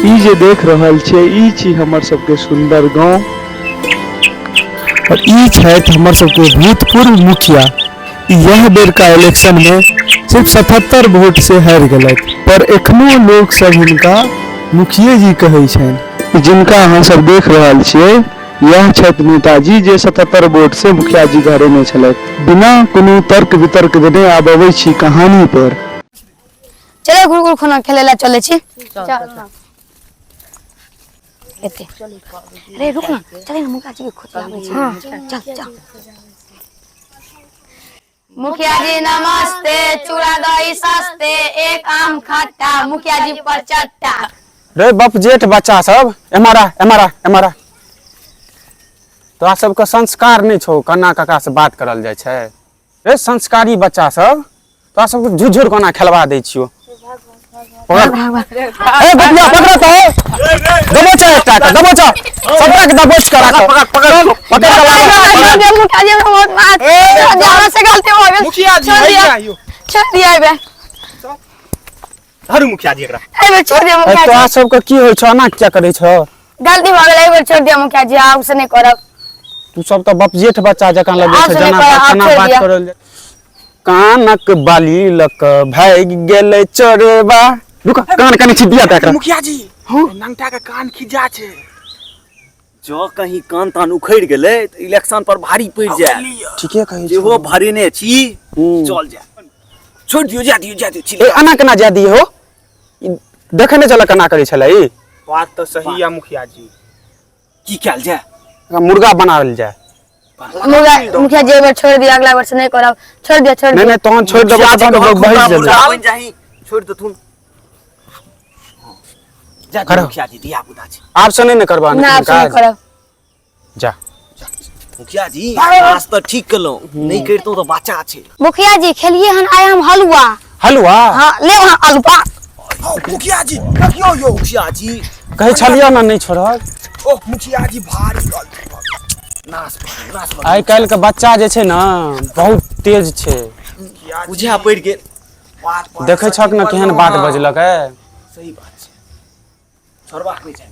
ई जे देख रहल छियै ई छी हमर सबके सुन्दर गाँव और ई छथि हमर सबके भूतपूर्व मुखिया। इएह बेरका इलेक्शन में सिर्फ 77 वोट से हारि गेलथि, पर एखनो लोक सब हिनका मुखिये जी कहै छनि। जिनका अहाँ सब देख रहल छियै इएह छथि नेताजी जे 77 वोट से मुखिया जी के हरेने छलथि। बिना कोनो तर्क वितर्क देने आब अबै छी कहानी पर। चलो गुरु गुरु खाना खेले ला चले छी। चल एते अरे रुक ना, चले ना मुखिया जी के खोज आबै छी। चल चल। मुखिया जी नमस्ते, चूड़ा दही सस्ते, एक आम खट्टा, मुखिया जी पर चट्टा। रे बप जेठ बच्चा सब, एमारा एमारा एमारा, तोरा सबके संस्कार नहीं छौ, कन्ना काका से बात करल जाइ छै। रे संस्कारी बच्चा सब, तोरा सबके झुझुर कोना खेलवा दै छियो। पकड़। ए बबुआ पकड़ तो, दबोच एकटा के, दबोच सबटा के, दबोच के राख। पकड़ पकड़ पकड़ के लावा। मुखिया जी हमरा बहुत मार हमरा से गलती हो गेल। मुखिया जी छोड़ दिया, हैया यौ। छोड़ दिया एबे। धरू मुखिया जी एकरा। एबे छोड़ दिया मुखिया तोरा जी। सबके की होइ छौ, एना किया करै छौ? गलती भऽ गेल, एबे छोड़ दिया मुखिया जी, आब से नहि करब। तू सब तऽ बपजेठ बच्चा जकाँ लगै आब छै, से नहि जेना करब, आब केना छोड़ि बात दिअ। करल जाय। कानक बाली लक भागि गेलै चोरबा। रुक, कान कनि छिपिया दे एकरा। मुखिया जी नंगटा के कान खिजा छै। जँ कहीं कान तान उखड़ि गेलै तऽ इलेक्शन पर भारी पड़ि जायत। ठीके कहै जेहो भरेने छी, चल जाय, छोड़ि दियौ, जा दियौ, जा दियौ। ए एना केना जाय दियै हो? ई देखै नहि छलै केना करै छलै ई? बात तऽ सही है मुखिया जी। की कयल जाय? एकरा मुर्गा बनाओल जाय। मुखिया मुखिया जी एबे छोड़ दिया, अगला बार से नहीं करब, छोड़ दिया, छोड़ नहीं दिया। नहीं तहन छोड़ि देबौ मुखिया जी तहन के लोग बहसि खुदा जेतै। मुर्गा बनि जाही, छोड़ि देथुन। जा दियौ करब। मुखिया जी, धिया पुता छै। आब से नहीं ने करबा ना, आब से नहीं करब। जा मुखिया जी, आज तऽ ठीक केलहुँ, नहि करितहुँ तऽ बच्चा छै। मुखिया जी खेलिए हन आइ हम हलुआ। हलुआ? हाँ, ले वहाँ हलुआ। ओ मुखिया जी देखियौ यौ। मुखिया जी कहै छलियै ने नहि छोड़त। ओ मुखिया जी भारी गलती भऽ गेल। नाश भऽ गेल, नाश भऽ गेल। आइ काल्हि के बच्चा जे छै ने बहुत तेज छै। मुखिया जी बुझा पड़ि गेल। बात पर देखै छक ने केहन बात बजलक है। सही बात छै, छोड़बाक नहि चाही,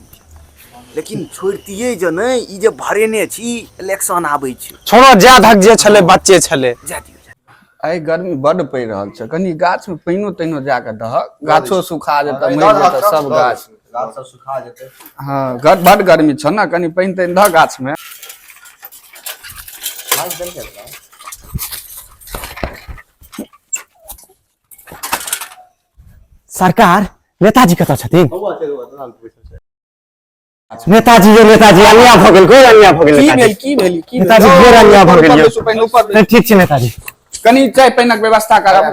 लेकिन छोड़तियै जे नहि, ई जे भरेने छी, इलेक्शन आबै छै। छोड़ो, जा धक जे छलै बच्चे छलै। जा दियौ, जा। आइ गर्मी बड्ड पड़ि रहल छै, कनि गाछमे पानिओ तानिओ जाके दहक, गाछो सुखा जेतै, मरि जेतै सब गाछ। गाछ सब सुखा जेतै। हँ, बड्ड गर्मी छौ ने, कनि पानि तानि दहक गाछमे। सरकार, नेताजी कतऽ छथिन? नेताजी यौ, नेताजी, अन्याय भऽ गेल, घोर अन्याय भऽ गेल। की नेताजी भेल, की भेल, की भेल? नेताजी, घोर अन्याय भऽ गेल ऊपर यौ। बैसू, पहिने ऊपर बैसू। नहि, ठीक छै नेताजी। कनि चाय पानिक व्यवस्था करब,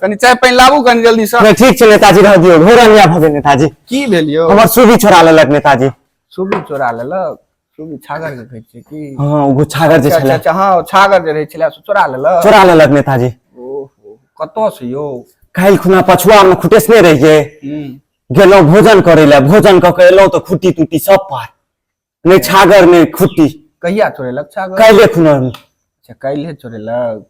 कनि चाय पानि लाबू कनि जल्दी से। नहि, ठीक छै नेताजी, रह दियौ, घोर अन्याय भऽ गेल नेताजी। की भेल यौ? हमर सूबी चोरा लेलक नेताजी। सूबी चोरा लेलक? सूबी छागर के कहै छियै की? हँ, ओ छागर जे अच्छा छलै। अच्छा, हँ, ओ छागर जे रहै छलै से चोरा लेलक? चोरा लेलक नेताजी। ओहो, कतऽ से यौ? काल्हि खुना पछुआ मे खुटेसने रहियै, गेलहुँ भोजन करै लए, भोजन कऽ के एलहुँ तऽ खुट्टी तुट्टी सब पार, नहि छागर नहि खुट्टी। कहिया चोरेलक छागर? काल्हि खुना। अच्छा, काल्हि चोरेलक।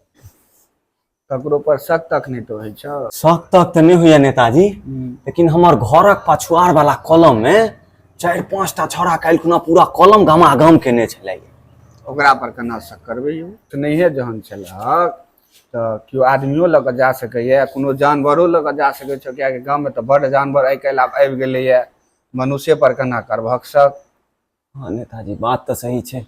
ककरो पर शक तक नहि तो होइ छौ? शक तक तऽ नहि होइया नेताजी, लेकिन हमर घरक पछुआर वाला कलम मे 4-5 टा छौड़ा काल्हि खुना पूरा कलम गमागम केने छलै। ओकरा पर केना शक करबै यौ? तऽ नहिये जहन छलक तऽ केओ आदमियो लऽ कऽ जा सकैए, कोनो जानवरो लऽ कऽ जा सकै छौ, किएकि गाममे तऽ बड्ड जानवर आइ काल्हि आब आबि गेलैए, मनुष्ये पर केना करबहक शक? हँ नेताजी, बात तऽ सही छै।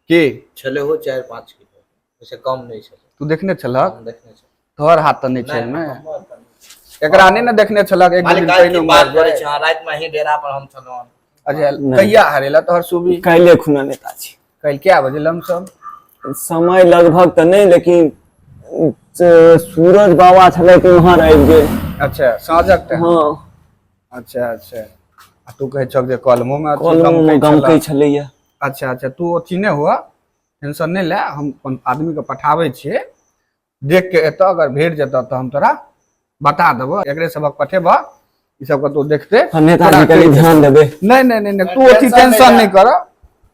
की छलै हो 4-5 किलो, ओहिसँ कम नहि छलै। तू देखने छलहक? हम देखने छलियै। तोहर हाथ तऽ नहि छै नहि, एहिमे? हमर तऽ नहि। एकरा नहि ने देखने छलक एक दू मालिक दिन काल्हि पहिने की बात मरि करै जाय। छी अहाँ, रातिमे अहीं डेरा पर हम छलहुँ। अच्छा, नहि। कहिया हरेला तोहर सूबी? काल्हि खुना नेताजी। काल्हि कए बजे लमसम? समय लगभग तऽ नहि, लेकिन सूरज बाबा छलै कि उम्हर आबि गेल। अच्छा, साँझक टाइम? हँ। अच्छा अच्छा, आ तू कहै छह जे कलमो मे अथी कलमो मे गमकै गमकै छलह। छलैया। अच्छा अच्छा, तू अथी नहि हुआ, टेंशन नहि ले, हम अपन आदमी के पठाबै छियै, देख के एतऽ अगर भेट जेतऽ तऽ हम तोरा बता देबो। एकरे सबक पठेबह, ई सब कतौ देखते। हँ नेताजी, तोरा कनि कहि ध्यान देबै। नहीं नहीं नहीं नहीं, तू अथी टेंशन नहीं कर,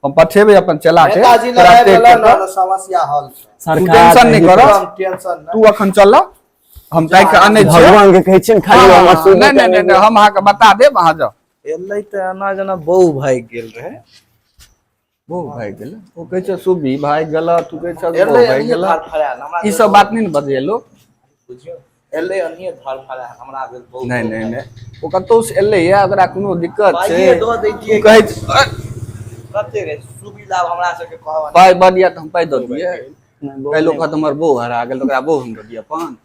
हम पठेबै अपन चला के, नेताजी तोरा लग देख गेल के ने तऽ समस्या हल छै। तू सरकार टेंशन नहीं कर, टेंशन तू अखन चल, हम ताकि के आनै छियै। भगवान के कहै छियनि खाली हाँ, हमर सुनबे नहीं नहीं नहीं, नहीं, हम अहाँके बता देब, अहाँ जाउ। एलै तऽ एना जेना बहू भागि गेल रहै। बहु भागि गेलै? ओ कहै छै सुबी भागि गेल, तू कहै छै एलै बहु भागि एनाहिये गेल। धड़फड़ायल हमरा। ई सब बात नहि ने बजैया लोक। बुझियौ, एलै एनाहिये धड़फड़ायल, हमरा भेल बहु। नहि नहि नहि, ओ कतहु से एलैया, ओकरा कोनो दिक्कत छै? पाइए दऽ दैतियै। तू कहै छै कते रे सुबी लाभ हमरा सबके कहब। पाइ बड यऽ तऽ हम पाइ दऽ दियै? काल्हि ओ कहत हमर बहु हरा गेल, तऽ ओकरा बहु हम दऽ दियै अपन?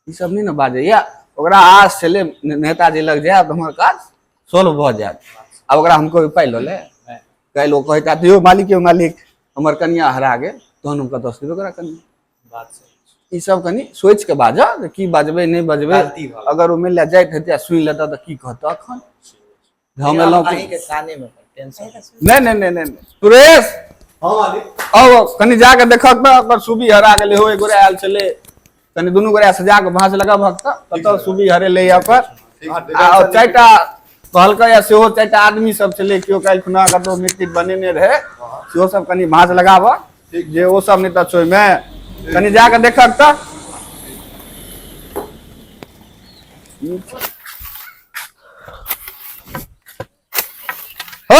ई सब नहि ने बाजैया। ओकरा आस छलै नेताजी लग जायब तऽ हमर काज सॉल्व भऽ जायत। आब ओकरा हम कहबै पाइ लऽ ले? काल्हि ओ कहैत हैत, यौ मालिक, यौ मालिक, हमर कनिया हरा गेल, तहन हम कतऽसँ देबै ओकरा कनिया? बात सही। ई सब कनि सोचि के बाजऽ जे की बजबै, नहि बजबै। गलती भऽ गेल। अगर ओ मानि लिअ जाइत हेतै आ सुनि लेतऽ तऽ की कहतऽ एखन हम एलहुँ? अहींके काने में टेंशन। नहि नहि नहि नहि नहि। सुरेश! हँ मालिक। आउ, कनि जाके देखक तऽ ओकर सुबी हरा गेलै हो। एक गोरे आयल छलै, कनि दुनू गोरे से जाके भाँज लगाबहक तऽ कतऽ सुबी हरेलै ओकर। आ चारिटा कहलकै या सेहो चारिटा आदमी सब छलै, केओ काल्हि खुना कतौ मिट्टी बनेने रहै, सेहो सब कनि भाँज लगाबह जे ओ सब नहि तऽ छै ओहिमे। कनि जाके देखक तऽ। हो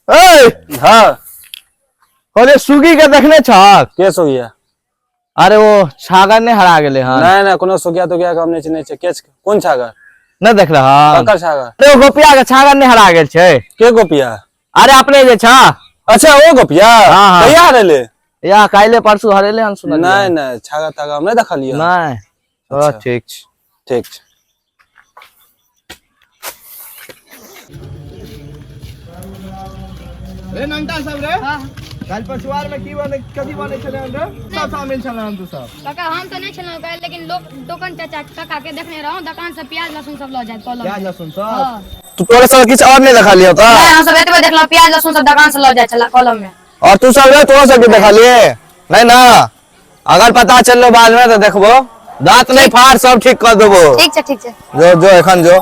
ए। हाँ। अरे, सुगी के देखने छहक? के सुगिया? अरे, ओ छागर नहि हरा गेलै हन? नहि नहि, कोनो सुगिया तुगिया के हम नहि चिन्है छियै। के छै? कोन छागर? नहि देखले हन? ककर छागर? अरे, ओ गोपिया के छागर नहि हरा गेल छै? के गोपिया? अरे, अपने जे छ। अच्छा, ओ गोपिया? हाँ, हाँ। कहिया हरेले? या काल्हि परसू हरेले हन, सुनलियै। नहि नहि, छागर तागर हम नहि देखलियै। नहि? अच्छा। ओ ठीक छै। ठीक छै। रे नंटा सब रे, काल्हि पछुआर में की बने, कथी बने छलै हन रे? सब शामिल छलै हन तू सब? काका, हम तऽ नहि छलहुँ काल्हि, लेकिन लोक दोकान चाचा काका के देखने रहौं, दोकान से प्याज लहसुन सब लऽ जाइत कलम। प्याज लहसुन सब? तू तोरा सब किछु और नहि देखलियौ तऽ? नहि, हम सब एतबे देखलहुँ, प्याज लहसुन सब दोकान से लऽ जाइ छला कलम में। और तू सब रे, तोरा सबके देखलिए नहीं ना? अगर पता चललो बाद में तऽ देखबो, दांत नहीं फाड़, सब ठीक कर देबो। ठीक छै, ठीक छै। जो जो, एखन जो।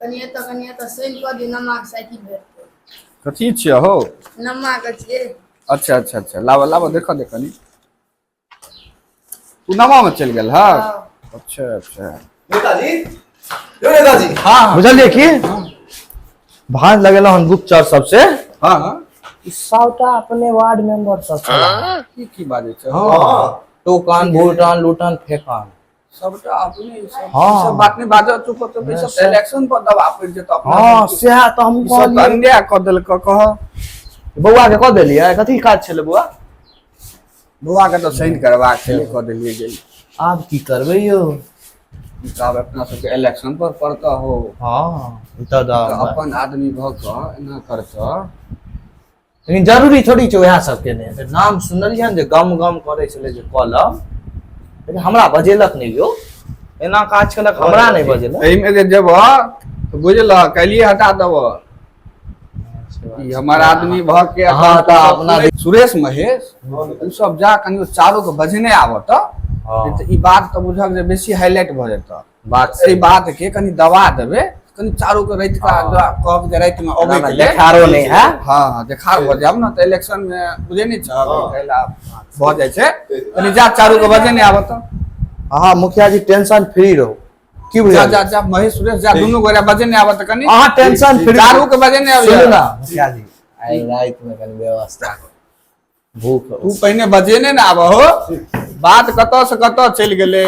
कनिए तऽ, कनिए तऽ सुनि कऽ दियौ, नम्मा के साइकिल भेटतै। कथी छियै हो? नम्मा के छियै। अच्छा अच्छा अच्छा, लाबऽ लाबऽ, देखऽ देखऽ नी। तू नवा में चलि गेल हँ? अच्छा अच्छा। नेताजी, यौ नेताजी। हाँ। बुझलियै की भाँज लगेलहुँ हन गुप्तचर सबसे? हाँ हाँ। सबटा अपने वार्ड मेंबर सब छला। की की बाजै छै? हाँ, टोकन भूटन लूटन फेकन। सबटा अपने ई सब। हाँ। ई सब बात नहि बाजऽ, चुप चुप। ई सब इलेक्शन पर दबाव पड़ि जेतौ अपना हाँ। सबके। सएह तऽ हम ई सब तऽ कहलियै। अन्याय कऽ देलक, कह। बौआ के कऽ देलियै? कथी काज छलै बौआ? बौआ के तऽ साइन करबाक छलै, कऽ देलियै गेल। आब की करबै यौ? ई तऽ आब अपना सबके इलेक्शन पर पड़तऽ हो। हाँ, ई तऽ तऽ दाम अपन आदमी भऽ कऽ एना करतऽ? लेकिन जरूरी थोड़ी छै उएह सबके। नहि, नाम सुनलियै जे गम गम करै छलै जे कलम, लेकिन हमरा बजेलक नहि यौ। एना काज केलक, हमरा नहि बजेलक। एहिमे जे जेबह तऽ बुझलह, काल्हिए हटा देबह। ई हमर आदमी भऽ के अहाँ तऽ अपना सुरेश, महेश, ओ सब जा, कनि चारू के बजने आबऽ तऽ। हाँ। तऽ ई बात तऽ बुझक जे बेसी हाईलाइट भऽ जेतऽ। बात एहि बात के कनि दबा देबै, कनि चारू के राति का कहब जे राति में अबै के लेल। देखारो नहि है। हाँ हाँ, देखार भऽ जायब ने तऽ इलेक्शन में बुझै नहि छह, भऽ जाइ छै। कनि जा, चारू के बजे नहि आबऽ तऽ। अहाँ मुखिया जी टेंशन फ्री रहू, की जा। बुझलियै? जा जा, महेश, सुरेश, जा, दुनू गोरा बजे नहि आबऽ तऽ कनि। अहाँ टेंशन फ्री। चारू के बजे नहि सुनू आबऽ। ना मुखिया जी, आइ राति में कनि व्यवस्था करू। भूख तू पहिने बजेने ने आबऽ हो, बात कतऽ से कतऽ चलि गेलै।